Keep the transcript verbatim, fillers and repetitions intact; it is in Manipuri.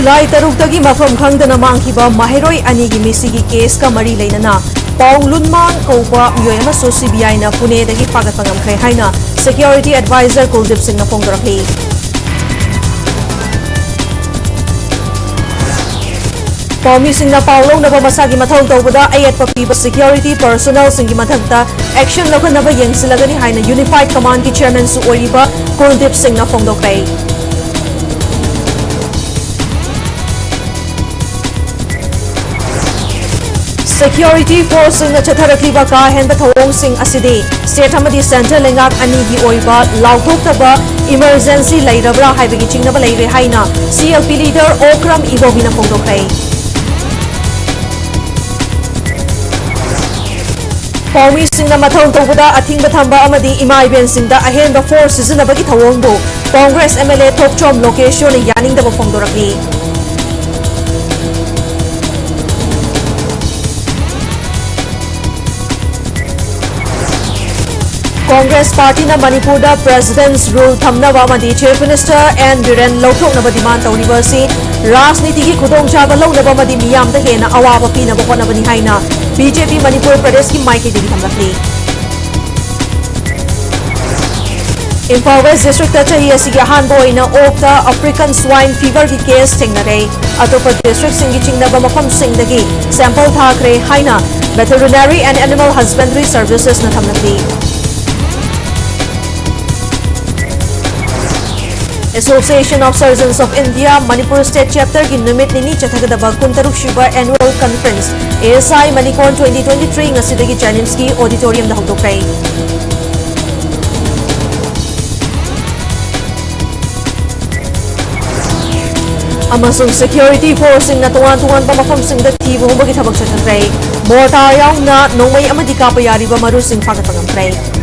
ꯖꯨꯂꯥꯏ ꯇꯔꯨꯛꯇꯒꯤ ꯃꯐꯝ ꯈꯪꯗꯅ ꯃꯥꯡꯈꯤꯕ ꯃꯍꯩꯔꯣꯏ ꯑꯅꯤꯒꯤ ꯃꯤꯁꯤꯒꯤ ꯀꯦꯁꯀ ꯃꯔꯤ ꯂꯩꯅꯅ ꯄꯥꯎ ꯂꯨꯟꯃꯥꯡ ꯀꯧꯕ ꯃꯤꯑꯣꯏ ꯑꯃꯁꯨ ꯁꯤ ꯕꯤ ꯑꯥꯏꯅ ꯄꯨꯅꯦꯗꯒꯤ ꯐꯥꯒꯠꯄ ꯉꯝꯈ꯭ꯔꯦ ꯍꯥꯏꯅ ꯁꯦꯀ꯭ꯌꯨꯔꯤꯇꯤ ꯑꯦꯗꯚꯥꯏꯖꯔ ꯀꯨꯜꯗꯤꯞ ꯁꯤꯡꯅ ꯐꯣꯡꯗꯣꯔꯛꯂꯤ꯫ ꯄꯥꯎꯃꯤꯁꯤꯡꯅ ꯄꯥꯎ ꯂꯧꯅꯕ ꯃꯁꯥꯒꯤ ꯃꯊꯧ ꯇꯧꯕꯗ ꯑꯌꯦꯠꯄ ꯄꯤꯕ ꯁꯦꯀ꯭ꯌꯨꯔꯤꯇꯤ ꯄꯔꯁꯣꯅꯦꯜꯁꯤꯡꯒꯤ ꯃꯊꯛꯇ ꯑꯦꯛꯁꯟ ꯂꯧꯈꯠꯅꯕ ꯌꯦꯡꯁꯤꯜꯂꯒꯅꯤ ꯍꯥꯏꯅ ꯌꯨꯅꯤꯐꯥꯏꯗ ꯀꯃꯥꯟꯗꯒꯤ ꯆꯦꯌꯔꯃꯦꯟꯁꯨ ꯑꯣꯏꯔꯤꯕ ꯀꯨꯜꯗꯤꯞ ꯁꯤꯡꯅ ꯐꯣꯡꯗꯣꯛꯈ꯭ꯔꯦ꯫ ꯁꯦꯀ꯭ꯌꯨꯔꯤꯇꯤ ꯐꯣꯔꯁꯁꯤꯡꯅ ꯆꯠꯊꯔꯛꯂꯤꯕ ꯀꯥ ꯍꯦꯟꯕ ꯊꯧꯑꯣꯡꯁꯤꯡ ꯑꯁꯤꯗꯤ ꯁ꯭ꯇꯦꯠ ꯑꯃꯗꯤ ꯁꯦꯟꯇ꯭ꯔꯦꯜ ꯂꯩꯉꯥꯛ ꯑꯅꯤꯒꯤ ꯑꯣꯏꯕ ꯂꯥꯎꯊꯣꯛꯇꯕ ꯏꯃꯔꯖꯦꯟꯁꯤ ꯂꯩꯔꯕ꯭ꯔꯥ ꯍꯥꯏꯕꯒꯤ ꯆꯤꯡꯅꯕ ꯂꯩꯔꯦ ꯍꯥꯏꯅ C L P leader Okram ꯏꯕꯣꯕꯤꯅ ꯐꯣꯡꯗꯣꯛꯈ꯭ꯔꯦ꯫ ꯄꯥꯎꯃꯤꯁꯤꯡꯅ ꯃꯊꯧ ꯇꯧꯕꯗ ꯑꯊꯤꯡꯕ ꯊꯝꯕ ꯑꯃꯗꯤ ꯏꯃꯥ ꯏꯕꯦꯟꯁꯤꯡꯗ ꯑꯍꯦꯟꯕ ꯐꯣꯔꯁ ꯁꯤꯖꯤꯟꯅꯕꯒꯤ ꯊꯧꯑꯣꯡꯕꯨ ꯀꯣꯡꯒ꯭ꯔꯦꯁ ꯑꯦꯝ ꯑꯦꯜ ꯑꯦ ꯊꯣꯛꯆꯣꯝ ꯂꯣꯀꯦꯁꯣꯔꯅ ꯌꯥꯅꯤꯡꯗꯕ ꯐꯣꯡꯗꯣꯔꯛꯂꯤ꯫ ꯀꯣꯡꯒ꯭ꯔꯦꯁ ꯄꯥꯔꯇꯤꯅ ꯃꯅꯤꯄꯨꯔꯗ ꯄ꯭ꯔꯦꯁꯤꯗꯦꯟꯠꯁ ꯔꯨꯜ ꯊꯝꯅꯕ ꯑꯃꯗꯤ ꯆꯤꯐ ꯃꯤꯅꯤꯁꯇꯔ ꯑꯦꯟ ꯕꯤꯔꯦꯟ ꯂꯧꯊꯣꯛꯅꯕ ꯗꯤꯃꯥꯟ ꯇꯧꯔꯤꯕ ꯑꯁꯤ ꯔꯥꯖꯅꯤꯇꯤꯒꯤ ꯈꯨꯗꯣꯡꯆꯥꯕ ꯂꯧꯅꯕ ꯑꯃꯗꯤ ꯃꯤꯌꯥꯝꯗ ꯍꯦꯟꯅ ꯑꯋꯥꯕ ꯄꯤꯅꯕ ꯍꯣꯠꯅꯕꯅꯤ ꯍꯥꯏꯅ ꯕꯤ ꯖꯦ ꯄꯤ ꯃꯅꯤꯄꯨꯔ ꯄ꯭ꯔꯗꯦꯁꯀꯤ ꯃꯥꯏꯀꯩꯗꯒꯤ ꯊꯝꯂꯛꯂꯤ꯫ ꯏꯝꯐꯥꯜ ꯋꯦꯁ ꯗꯤꯁꯇ꯭ꯔꯤꯛꯇ ꯆꯍꯤ ꯑꯁꯤꯒꯤ ꯑꯍꯥꯟꯕ ꯑꯣꯏꯅ ꯑꯣꯛꯇ ꯑꯐ꯭ꯔꯤꯀꯟ ꯁ꯭ꯋꯥꯏꯟ ꯐꯤꯚꯔꯒꯤ ꯀꯦꯁ ꯊꯦꯡꯅꯔꯦ꯫ ꯑꯇꯣꯞꯄ ꯗꯤꯁꯇ꯭ꯔꯤꯛꯁꯤꯡꯒꯤ ꯆꯤꯡꯅꯕ ꯃꯐꯝꯁꯤꯡꯗꯒꯤ ꯁꯦꯝꯄꯜ ꯊꯥꯈ꯭ꯔꯦ ꯍꯥꯏꯅ Veterinary and Animal Husbandry Servicesꯅ ꯊꯝꯂꯛꯂꯤ꯫ Association of Surgeons of India Manipur State Chapterꯒꯤ ꯅꯨꯃꯤꯠ ꯅꯤꯅꯤ ꯆꯠꯊꯒꯗꯕ ꯀꯨꯟꯇꯔꯨꯛ ꯁꯨꯕ Annual Conference A S I Manikon twenty twenty-three ꯉꯁꯤꯗꯒꯤ JNIMSꯀꯤ auditoriumꯗ ꯍꯧꯗꯣꯛꯈ꯭ꯔꯦ꯫ ꯑꯃꯁꯨꯡ security forceꯁꯤꯡꯅ ꯇꯣꯉꯥꯟ ꯇꯣꯉꯥꯟꯕ ꯃꯐꯝꯁꯤꯡꯗ ꯊꯤꯕ ꯍꯨꯝꯕꯒꯤ ꯊꯕꯛ ꯆꯠꯊꯈ꯭ꯔꯦ꯫ Mortar ꯌꯥꯎꯅ ꯅꯣꯡꯃꯩ ꯑꯃꯗꯤ ꯀꯥꯞꯄ ꯌꯥꯔꯤꯕ ꯃꯔꯨꯁꯤꯡ ꯐꯥꯒꯠꯄ ꯉꯝꯈ꯭ꯔꯦ꯫